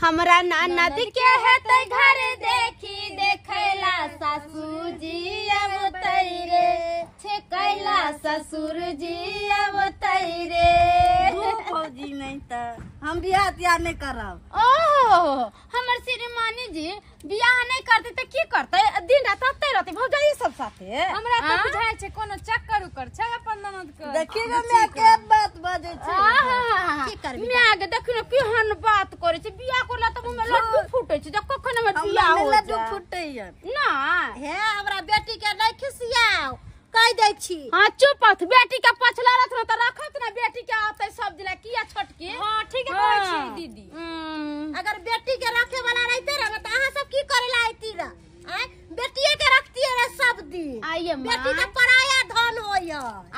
हमरा ननद के हेतै घर देखी देखैला सासू जी अबतै रे, छेकैला ससुर जी अबतै रे। दू फौजी नहीं त हम बियाह तियाह नहीं करब। ओहो, हमर श्रीमानी जी बियाह नहीं करते त की करते? दिन रात अतै रहते भौजाई सब साथे। हमरा त आँ? बुझाइ छै कोनो चक्कर उक्कर छै अपन ननद के। देखी गे माय के बात बजै छै। आहा, की करबी? माय गे देखी ने केहन बात करै छै। बियाह करला त मुँह में लड्डू फूटै छै, जे कखन हमर हमरा बियाह नहि हो लड्डू जाए। फूटैया। नहि हे, हमरा बेटी के नहीं खिसियाओ, कह दै छी। हाँ चुप हथ, बेटी के पछला रहत न त रखत न बेटी के आते सब दिना किया छोटकी। हां ठीक है कहै छी दीदी। अगर बेटी के रखे वाला रहते रह त अहाँ सब की करे ला आती रह? आँय, बेटिए के रखतिए रह सब दिन। आइए माँ। बेटी के पराया धन होय।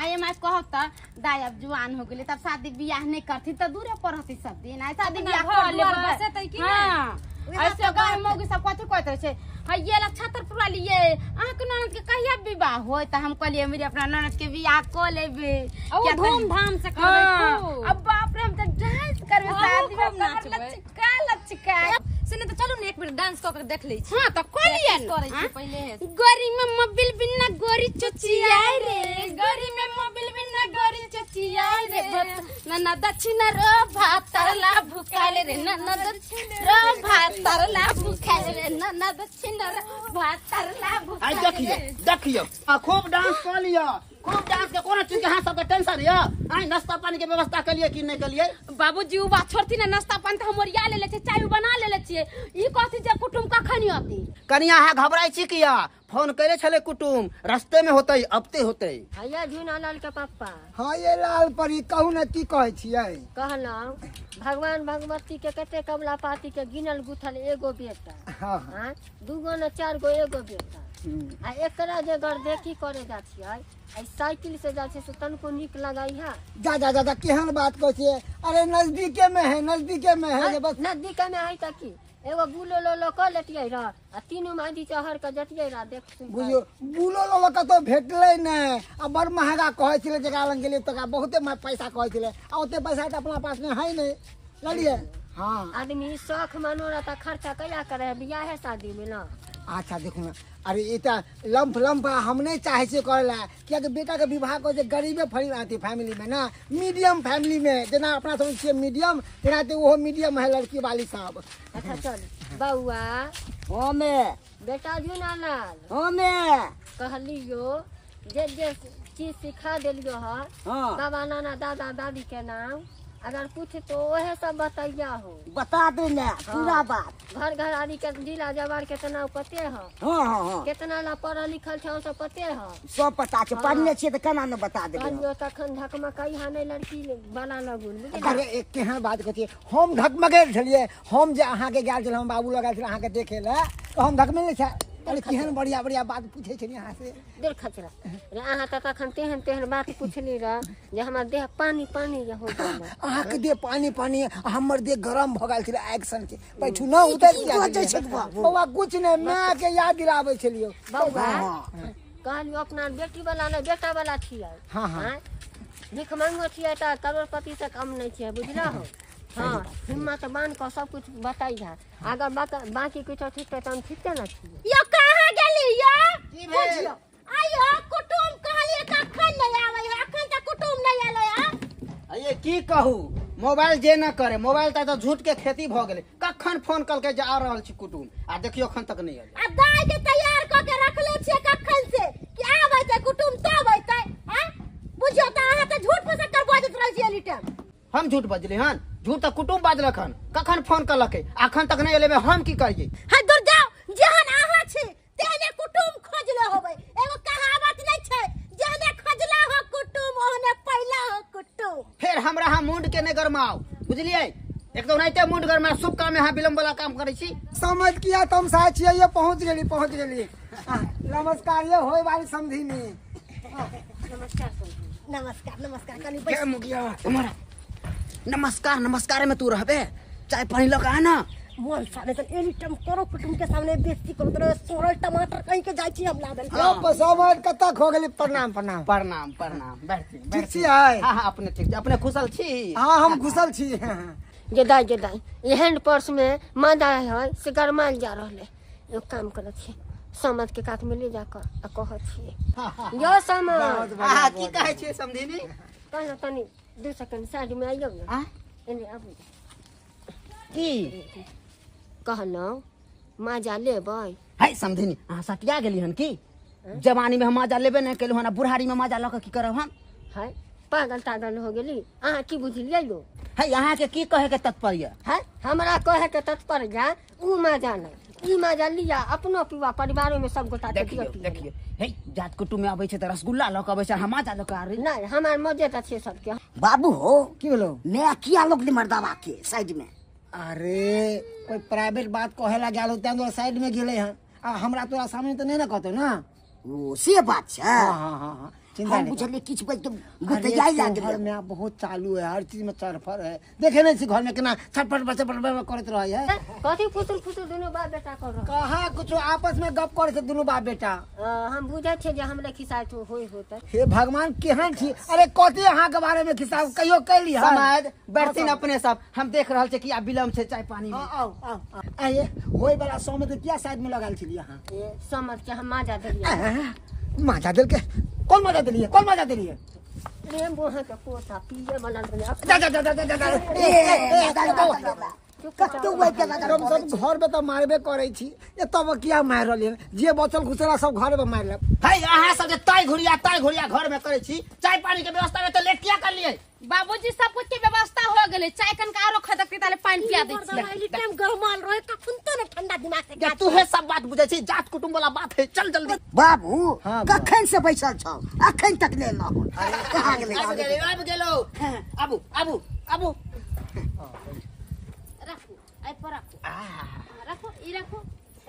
आइए माँ कहब त दाई अब जुआन हो गेलै तब शादी बियाह नहीं करती त दूरे पर रहती सब दिन। आइ शादी अपना बियाह घर कर दुआर लेबै। बसेतै कि नहि? हाँ। उएह ऐसे तऽ गाँव बात। मौगी सब कथी कहैत रहै छै, है ये ला छतर पुरा लिए अहाँके ननद के कहिया विवाह होय? त हम कहलिए मेरे अपना ननद के बियाह क लेबै। आ ओ किया तऽ- धूमधाम से करबै हाँ। खूब। अब बाप रे हम तऽ डांस करबै हमहूँ शादी में, खूब कमर नाचबै। लचका लचका। सुन तऽ चलू ने एक बेर डांस कऽ के देख लै छी। हाँ तऽ कऽ लिअ प्रैक्टिस ने। करै छी हाँ? पहिले। गोरी में मोबिल बिना गोरी चुचियाए रे, गोरी में मोबिल बिना गोरी चुचियाए रे, भत नना दक्षिण रो भात तरला भुखाले रे, नना दक्षिण रो भात तरला भुखाले रे, नना दक्षिण रो भात तरला आई भुखाले देखियो रे। देखियो, आ खूब डांस कऽ लिअ, खूब डांस के कोनो चीज के अहाँ सबके टेंशन यऽ? आइ नाश्ता पानी के व्यवस्था केलियै कि नहि केलियै? बाबूजी उ बात छोड़ती ने, नाश्ता पानी तऽ हम ओरिया लेले छियै, चाय बना लेले छियै। ई कहती जे कुटुम कखन अती? कनिया अहाँ घबराइ छी किया? फोन केले छलै कुटुम, रस्ते में होतै, अबते होतै। हैया झुना लाल के पप्पा। हाँ ये लाल परी कहू ने की कहै छियै? कहलहुँ भगवान भगवती के कते कमला पाती के गिनल गुथल एगो बेटा। हाँ। हाँ, दूगो ने चार गो एगो बेटा। आ एकरा जे गरदेखी करे जा छियै, आ साइकिल से जा छियै से तनको नीक लगै है? जा जा जा जा, केहन बात कहै छियै? अरे नजदीके में है, नजदीके में है जे बस। नजदीके में है त की एगो बुलो लोलो कऽ लेतियै रह आ तीनू मादी चहर के जतियै रह देख सुन कऽ। बुझियौ बुलो लोलो कतौ भेटलै नहि, आ बड़ महगा कहै छलै, जकरा लग गेलियै तकरा बहुते पैसा कहै छलै, आ ओते पैसा तऽ अपना पास मे है नहि, बुझलियै? हाँ आदमी शौख मनोरथ आ खर्चा कहिया करे है बियाहे शादी में ना। अच्छा देखू ने, अरे ई तऽ लम्फ लम्फ हम नहि चाहै छियै करै लए, कियाकि बेटाके विवाह करै छै गरीबे फरी अथी फैमिली में ना, मीडियम फैमिली में, जेना अपना सब छियै मीडियम तेनाहिते ओहो मीडियम है लड़की वाली सब। अच्छा चल बौआ। हाँ मैं। बेटा झुना लाल। हाँ मैं। कहलियो जे जे चीज सिखा देलियो है। हाँ। बाबा नाना दादा दादी के नाम अगर कुछ तो वह सब बतैया हो। बता दे ना पूरा बात। घर घर आदि के जिला जवार केतना पते है। हाँ, हाँ, हाँ। केतना ला पढ़ल लिखल छै सब पते है। सब पता छै, पढ़ने छियै तऽ केना ने बता देबै? कहलियो तखन धकमकई हा नहीं लड़की वाला लगुन, बुझलियै? अरे एक केहन बात कहै छियै, हम धकमकेल छलियै, हम जे अहाँके गेल छलहुँ, हम बाबू लग गेल छलहुँ अहाँके देखे लए, तऽ हम धकमेल नहि छल। अरे केहन बढ़िया बढ़िया बात पूछै छलियै अहाँ से। देर खचरा रे, अहाँ तऽ तखन तेहन तेहन बात पुछली रह जे हमर देह पानी पानी जे हो गेल। अहाँके देह पानी पानी आ हमर देह गरम भऽ गेल छलै आगि सन के। बैठू न उतरि की किया बजै गेलियै? छै बाबू? बौआ कुछ नहि, मायके याद दिलाबै छलियौ। बौआ, हाँ। कहलियौ अपना बेटी वाला नहि बेटा वाला छियै। हाँ, हाँ। आँय? भीख मांगो छियै तऽ करोड़पति से कम नहि छियै, बुझलहो? हाँ, हिम्मत बान्ह कऽ सब कुछ बताइहा। अगर बाकी कुछो ठीक तऽ हम ठीके ने छियै। यो कहाँ गेली यो? की भेल? बुझियौ। आइयो कुटुम कहलियै कखन नहि आबै है, अखन तक कुटुम नहि एलै है। अये की कहू, मोबाइल जे न करे, मोबाइल तऽ झूठ के खेती भऽ गेलै। कखन फोन कलकै जे आ रहल छी कुटुम, आ देखियौ अखन तक नहि एलै। आ दाइ के तैयार कऽ के रखले छियै कखन से कि आबै तऽ कुटुम तब अयतै। आँय? बुझियौ तऽ अहाँ तऽ झूठ फसक्कर बजैत रहै छियै एनी टाइम। हम झूठ बजली हन? झूठ तऽ कुटुम बाजलक हन, कखन फोन कलकै अखन तक नहि एलै, हम की करियै? हे दूर जाउ, जेहन अहाँ छी तेहने कुटुम खोजले होबै। एगो कहावत नहि छै, जेहने खोजला हो कुटुम ओहने पैला हो कुटुम। फेर हमरा अहाँ मुंड के नहि गरमाउ, बुझलियै? एक तऽ ओनाहिते मुंड गरमा, शुभ काम में अहाँ विलम्ब वाला काम करै छी। समझ किया तम साहब छियै, ये पहुँच गेली, पहुँच गेली। नमस्कार ये होय वाली समधिनी। नमस्कार समधिनी। नमस्कार नमस्कार, कनी जय बैस। मुखिया, तुम्हारा नमस्कार नमस्कार में तू रहबे, चाय पानी लगा आ ना। मोन साले तन एनी टाइम करो कुटुम के सामने बेइज्जती करो तोरे, सोरल टमाटर कहीं के जाय छी हम लाबे। हाँ, समझ कतऽ खो गेली? प्रणाम प्रणाम। प्रणाम प्रणाम, बैठ छी, बैठ ठीक छी आइ? हाँ, हाँ, अपने ठीक छी, अपने कुशल छी? हाँ, हम कुशल छी। जे दाइ जे दाइ एहन पर्स में मादा है से गरमायल जा रहल है। एगो काम करै छी, समझ के कात में ले जाकर आ कहै छियै यो समझ। अहाँ की कहै छियै समधिनी? कहलहुँ तनी 2 सेकंड साइड में आइयौ ने, एने आबू। की कहलहुँ माजा लेबै? है समधिनी, अहाँ सटिया गेली हन की? जवानी में हम माजा लेबे नहि केलहुँ हन, बुढ़ारी में माजा लऽ कऽ की करब हम? है पागल तागल हो गेली अहाँ, की बुझलियै यो? है अहाँके की कहै के तात्पर्य है? हमरा कहै के तात्पर्य उ माजा नहि, ई माजा लिया अपनो पीवा परिवारो में सब गोटा के देखियौ दियौ। देखियौ, हे जात कुटुम्ब में अबै छै तऽ रसगुल्ला लऽ कऽ अबै छै, हम माजा लऽ कऽ आबै नहि, हमार मजे तऽ छै सबके। बाबू हो की भेलो? नया किया लोग मर्दावा के साइड में? अरे कोई प्राइवेट बात कहे ला गेल होतै तो साइड में गेलै हन, आ हमरा तोरा सामने तऽ नहि ने कहतौ ना। ओ से बात छै। हाँ हाँ हाँ हाँ, चिंता हम नहीं। बुझलियै किछु बात अरे गुतैया तोहर लागल। में बहुत चालू है, हर चीज में चरफर है, देखे नहीं छी घर में केना छटपट बचपट करैत रहे है। कथी फुसुर फुसुर दुनू बाप बेटा कर रहल? कहाँ कुछो आपस में गप करे छै दुनू बाप बेटा। हम बुझै छियै जे हमरे खिसाइत होय होतै। हे भगवान केहन छी? अरे कथी अहाँ के बारे में खिस्सा कहियो कैली हन? समाज बैठथिन अपने सब, हम देख रहल छी कि आब विलम्ब छै चाय पानी में। हाँ, आउ आउ आउ। आइए होय वाला समझ किया साइड में लगाल छलियै अहाँ? ए समझ के हम माजा देलियै। माजा देलके? कौन माजा देलियै? कौन माजा देलियै? रे बोहा के कोसा पिए वाला देलियै। जा जा जा जा जा जा। ए ए कतौ बैठ के लगा हम सब घर में तऽ मारबे करै छी, एतऽ किया मारि रहलियै? जे बचल घुसेला सब घर में मारि लेब। है अहाँ सब जे ताई घुरिया घर में करै छी, चाय पानी के व्यवस्था में तऽ लेट किया करलियै? बाबूजी सब कुछ के व्यवस्था हो गेलै, चाय कनका आरो खदकतै ताले पानि पिया दै छियै। टाइम गरमाल रहे कखन तो ने ठंडा दिमाग से जे तूहे सब बात बुझै छी, जात कुटुम्ब वाला बात है, चल जल्दी। बाबू हाँ, कखन से बैसल छौ, अखन तक नहि एलौ? कहाँ गेलै? आबि गेलै, आबि गेलौ। आबू आबू आबू। राखू एहि पर राखू, राखू ई राखू,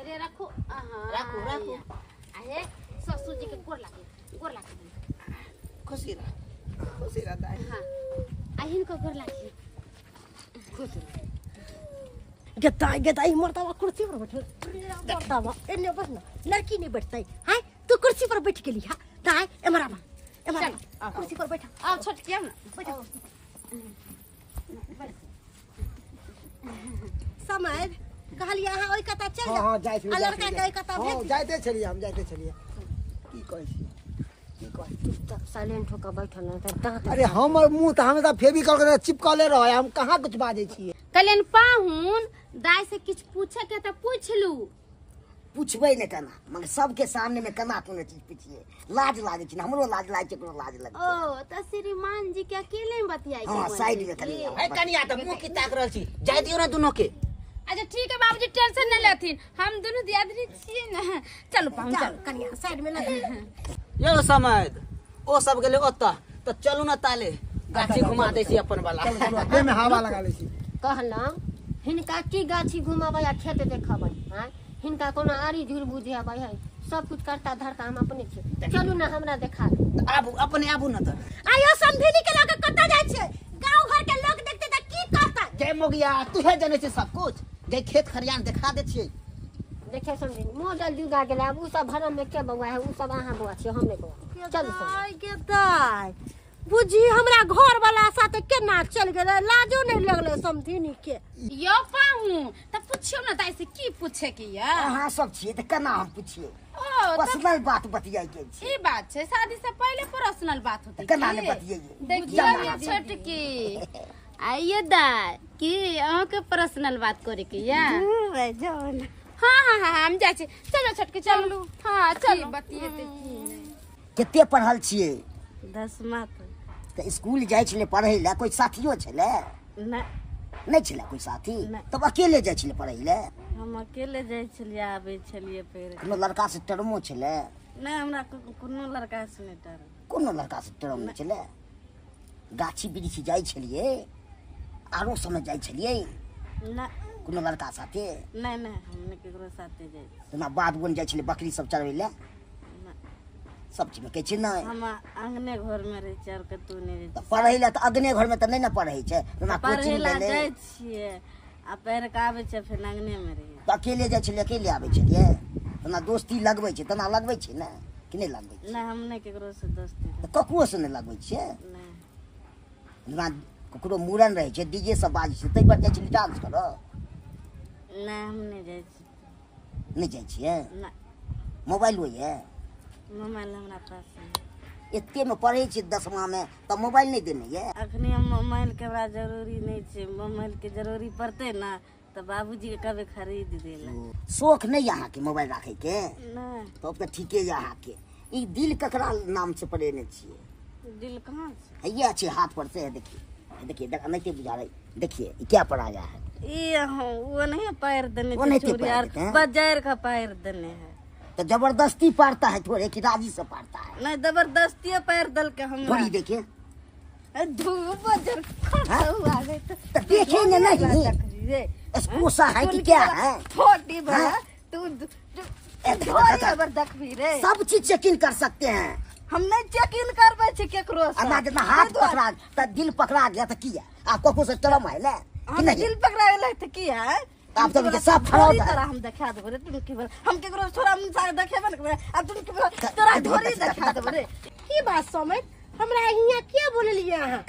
रे राखू, राखू राखू। आ हे ससुर जी के गोर लागे, गोर लागे। खुशी रह, खुशी रह दाइ। हाँ आ हिनको गोर लागे। खुश रह। गेदाई गेदाई मर्दावा कुर्सी पर बैठल। मर्दावा एने बस ना, लड़की नहीं बैठतै। हाय तू कुर्सी पर बैठ गेली। हां दाय एमर आबा, एमर आबा, कुर्सी पर बैठ। आउ छोटकी आउ ना, बैठ। समय कहलियै अहाँ ओहि कता चलि हाँ जाउ। हाँ जाइ छलियै। आ लड़का के ओहि कता भेज। हाँ जाइते छलियै, हम जाइते छलियै। की कहै छी, की कहै? चुपचाप साइलेंट होकर बैठल रहै तऽ दाँत। अरे हमर मुँह तऽ हमेशा फेविकॉल के चिपकले रहे, हम कहाँ कुछ बाजै छियै? कहलियनि पाहुन दाइ से किछु पूछे के तऽ पूछलू। पूछबै ने केना, मगर सबके सामने में केना कोनो चीज पुछिए? लाज लागै छै ने, हमरो लाज लागै छै, एकरो लाज लगै छै। ओ तऽ श्रीमान जी के अकेले में बतियाइ के हाँ मन साइड छै में की? कनी। है कनिया तऽ मुँह की ताक रहल छी, जाय दियौ ने दुनू के। अच्छा ठीक है बाबूजी, टेंशन नहीं लेथिन, हम दुनू दियादनी छियै ने। चलू पाहुन चलू। कनिया साइड में लगा। यौ समैद, ओ सब गेलै ओतऽ, तऽ चलू ने ताले गाछी घुमा दै छी अपन वाला। देह में हवा लगा लै छी। कहलहुँ हिनका की गाछी घुमाबै आ खेत देखाबै? आँय हिनका कोनो आरी झूर बुझेबै है? सब कुछ करता धरता हम अपने छी, चलू ना हमरा देखा दे। तऽ आबू अपने आबू ने तऽ। आयो समधिनी के लऽ के कतऽ जाइ छियै? गाँव घर के लोग देखतै तऽ की कहतै? जय मोगिया, तूहे जनै छी सब कुछ, जय खेत खरियान देखा दै छियै। देखे समझिनी मोडल जुगा गेलै, आब उ सब भरम में के बौआ है? उ सब अहाँ बौआ छियै, हम नहि बौआ। चलू समझ। गेदाई बुझी हमरा घर वाला साथे केना चल गेलै, लाजो नहीं लगलै समधिनी के। यौ पाहुन तऽ पुछियौ ने दाइ से की पूछे के या? अहाँ सब छियै तऽ केना हम पुछिए? ओ तऽ पर्सनल बात बतियाइ के छै। ई बात छै, शादी से पहिले पर्सनल बात होतै। केना नहि बतियैयै? देखियौ ये छोटकी आइए दाइ, की अहाँके पर्सनल बात करे के या? हाँ हाँ हाँ हम जाइ छी, चलो छोटकी चलू। हाँ चलू। बतियेतै की नहि? कते पढ़ल छियै? 10मा तक। तऽ स्कूल जाइ छलै पढ़ै लए, कोई साथियो छलै? नहि। नहि छलै कोई साथी? तब अकेले जाइ छलै पढ़ै लए? हम अकेले जाइ छलियै, आबै छलियै फेर। कोनो लड़का से टरमो छलै? नहि, हमरा कोनो लड़का से नहि डर। कोनो लड़का से टरम नहि छलै? गाछी वृक्ष जाइ छलियै, आरो समय जाइ छलियै? नहि। कोनो लड़का साथे? नहि नहि, हम नहि केकरो साथे जाइ छी। जेना बाध बन जाइ छलै बकरी सब चरबै लए? सब चीज में कहै छै नहि। हम अंगने घर में रहै छियै, आओर कतहु नहि रहै तऽ पढ़ै लए तऽ अगने घर में तऽ नहि ने पढ़ै छै, जेना पढ़ै कोचिंग लए गेलै। जाइ छियै आ पढ़ि कऽ आबै छियै, फेर अंगने में रहै। तऽ अकेले जाइ छलियै, अकेले आबै छलियै? तेना दोस्ती लगबै छै तेना लगबै छै ने, कि नहि लगबै छै? नहि, हम नहि केकरो से दोस्ती। तऽ ककरो से नहि लगबै छियै? नहि। जेना ककरो मूड़न रहै छै डीजे सब बाजै छै ताहि पर जाइ छियै डांस करऽ? नहि, हम नहि जाइ छी। नहि जाइ छियै? नहि। मोबाइलो यऽ? मोबाइल हमरा पास नहि। एतेमे पढ़ै छियै 10मामे तऽ मोबाइल नहि देने यऽ? अखनी हम मोबाइलके हमरा जरूरी नहि छै। मोबाइलके जरूरी पड़तै ने तऽ बाबूजीके कहबै खरीद देला। शौख नहि यऽ अहाँके मोबाइल राखैके? नहि। तब तऽ ठीके यऽ अहाँके। ई दिल ककरा नाम से पड़ेने छियै? दिल कहाँ छै? हैया छै हाथ पर से, देखिए देखिए, एनाहिते बुझा रही, देखिए ई क्या पड़ा गया है। ई ओ नहीं पैर देने छै, ओनाहिते चूड़ी पारि आर देते हैं। बजारि के पैर देने है। तो जबरदस्ती पारता है थोड़े कि राजी से पारता है? नहीं, जबरदस्ती पैर दल के हमरा। थोड़ी देखिए। धूप बजर हुआ गई तो। तो देखे ने नहीं। रे कोसा है कि क्या है? फोटी बड़ा हाँ? तू ए, ढोरी अबर देखबी रे। सब चीज चेक इन कर सकते हैं। हम नहीं चेक इन करबै छी केकरो से। अन्ना जितना हाथ पकड़ा त दिल पकड़ा गया तो किया आप कको से शर्म आयल है कि हम नहीं? दिल पकड़ा गेलै तऽ की है? आप तो के सब फ्रॉड है। तोरा हम देखा देबो रे, तुम की बोल हम केकरो छोरा मुसा देखेबे न करबै। अब तुम की बोल तोरा ढोरी देखा देबो रे। की बात समय हमरा हियाँ किया बोललियै अहाँ?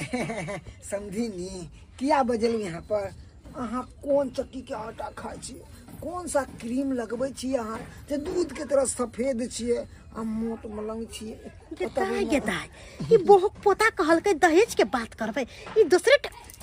समझिनी किया बजलू यहाँ पर? अहाँ कोन चक्की के आटा खाइ छियै, कौन सा क्रीम लगबै छियै अहाँ जे दूध के तरह सफेद छियै आ मोट मलंग छियै? गेताय गेताय, ई बहुक पोता कहलकै दहेज के बात करबै, ई दूसरे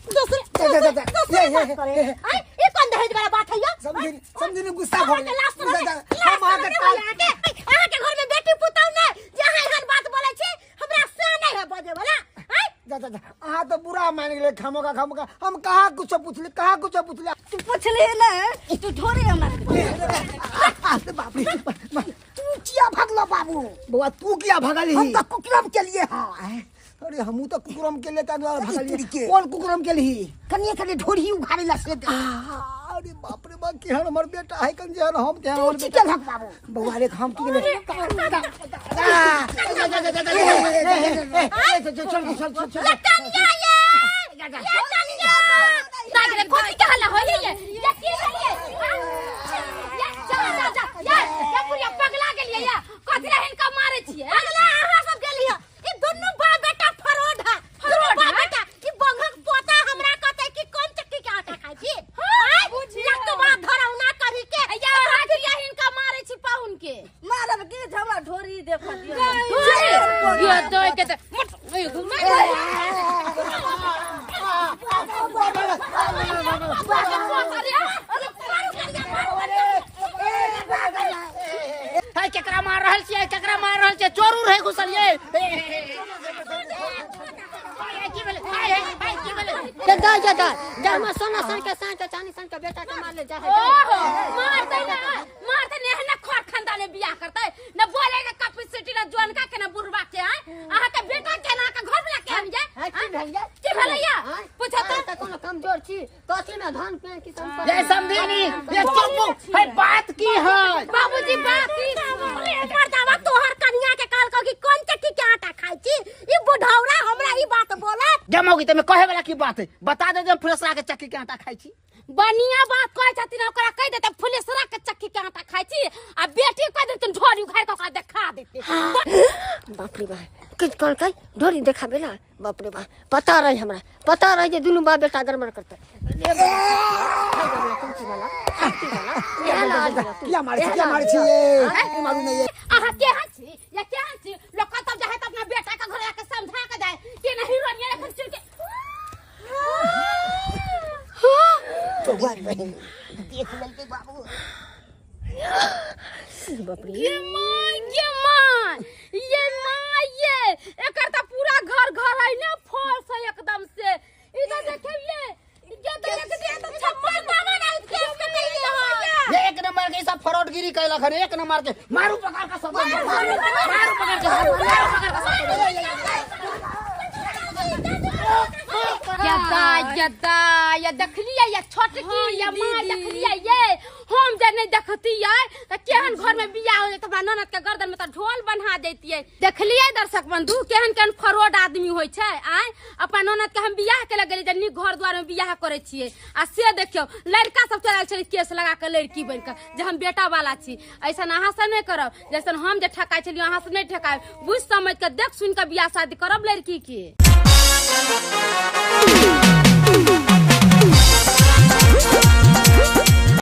दूसरे जा, जा, जा, जा। दूसरे ये, ये, बात करे। ये, ये। आय, ई कोन दहेज वाला बात है या? समझिनी समझिनी गुस्सा भऽ अहाँके लाज गेल। शरम जा, जा, लाज हम अहाँके शरम नहि होइए अहाँके? अहाँके घर में बेटी पुतहु नहि जे अहाँ एहन बात बोलै छी, हमरा से नहि है बजै वाला। आय, जा, जा, जा, अहाँ तो बुरा मान गेलै खामोका खामोका। हम कहाँ कुछो पुछली, कहाँ कुछो पुछली? तू पुछली ने, तू ढोरी हमरा। बाप रे, तू किया भगलो बाबू? बौआ तू किया भगलही? हम तो कुकरम के लिए हाँ। अरे हमहूँ तो कुकरम के लिए ताहि दुआरे अरे भगलियै। तुरी के। कोन कुकरम केलही? कनिए कनिए ढोरी उघाड़े ला से दे। अरे बाप रे बाप, केहन हमर बेटा है कन जेहन हम तेहन तू हमर की बेटा। केलहक बाबू? बौआ रे, हम की केलियै? ये कनिया ये, ये कनिया ताकि कथी के हल्ला होय ये? ये की भेलियै? ये जा जा जा, ये ये बुढ़िया पगला गेलियै ये, कथी ला हिनका मारै छियै? पगला अहाँ सब गेलियै, ई दुनू बाप बेटा फरोड है, दुनू बाप बेटा। ई बंघक पोता हमरा कहतै कि कोन चक्की के आटा खाइ छी? आय, लतवा धरौना करी के। ये अहाँ किया हिनका मारै छी पाहुन के? मारब की, हमरा ढोरी देखऽ दियौ। ये दोय के त मुट घुमा। है केकरा मार रहल छियै? केकरा मार रहल छियै? चोरू रहे घुसल ये। जा जा जा जा, हमरा सोना सन के सान के चांदी सन के बेटा के मार ले जा है। ओहो, मारतै ना मारतै ने, एहन खर खानदान में बियाह करतै न बोले के कैपेसिटी न जवानका के न बुढ़वा के। आय, अहाँ के बेटा के ना के घर वाला के हम जाय? है की भेल ये? की भेलै या? पूछो अहाँ तऽ कोनो कमजोर छी कथी में धान पेन की संपत्ति। ये समधिनी, ये चुप है, बात की है? बाबूजी बात की? मर्दावा तोहर कनिया के कहलकौ कि कोन चक्की के आटा खाइ छी, ई बुढ़ौरा हमरा ई बात बोलत। जमोगी त में कहे वाला की बात है? बता दे जे फुलसरा के चक्की के आटा खाइ छी। बढ़िया बात कहै छथिन, ओकरा कहि देतै फुलेसरा के चक्की के आटा खाइ छी आ बेटी कहि देतै ढोरी उखाड़ि के ओकरा देखा देतै। बाप रे बाप, किछु कहलकै ढोरी देखाबे ला? बाप रे बाप, पता रही हमरा, पता रही जे दुनू बाप बेटा गड़बड़ करतै। किया मारै छी, किया मारै छी ये? मारू नहीं ये। अहाँ केहन छी या केहन छी? लोक कतौ जाइ तऽ अपना बेटा के घर जाके समझा के जाय कि नहीं रोनिया एखन चुन के। बौआ बहिन देख लेलकै बाबू। ये माँ, ये माँ, ये माँ, ये एकर तऽ पूरा घर घर है ने फॉल्स है एकदम से। ई तऽ देखिए ये तऽ एक दिन तऽ छप्पर दामन आउत केस के कहिए हो। ये एक नंबर के सब फ्रॉडगिरी कैलक हन, एक नंबर के मारू पकड़ के सब, मारू पकड़ के, मारू पकड़ के सब। यदा यदा या देखलियै या छोटकी या माँ देखलियै ये, हम जे नहि देखतियै तऽ केहन घर में बियाह हो जेतै, हमरा ननद के गर्दन में तऽ ढोल बन्हा दैतियै। देखलियै दर्शक बंधु केहन केहन फरोड आदमी होइ छै। आय अपन ननद के हम बियाह के गेलियै जे नीक घर द्वार में बियाह करै छियै आ से देखियौ लड़का सब चलि आयल छलै केस लगा के लड़की बनि के जे हम बेटा वाला छी। ऐसन अहाँ सब नहि करब, जैसन हम जे ठकाइ छलियै अहाँ सब नहि ठकायब, बुझि समझ के देख सुनि के बियाह शादी करब लड़की के।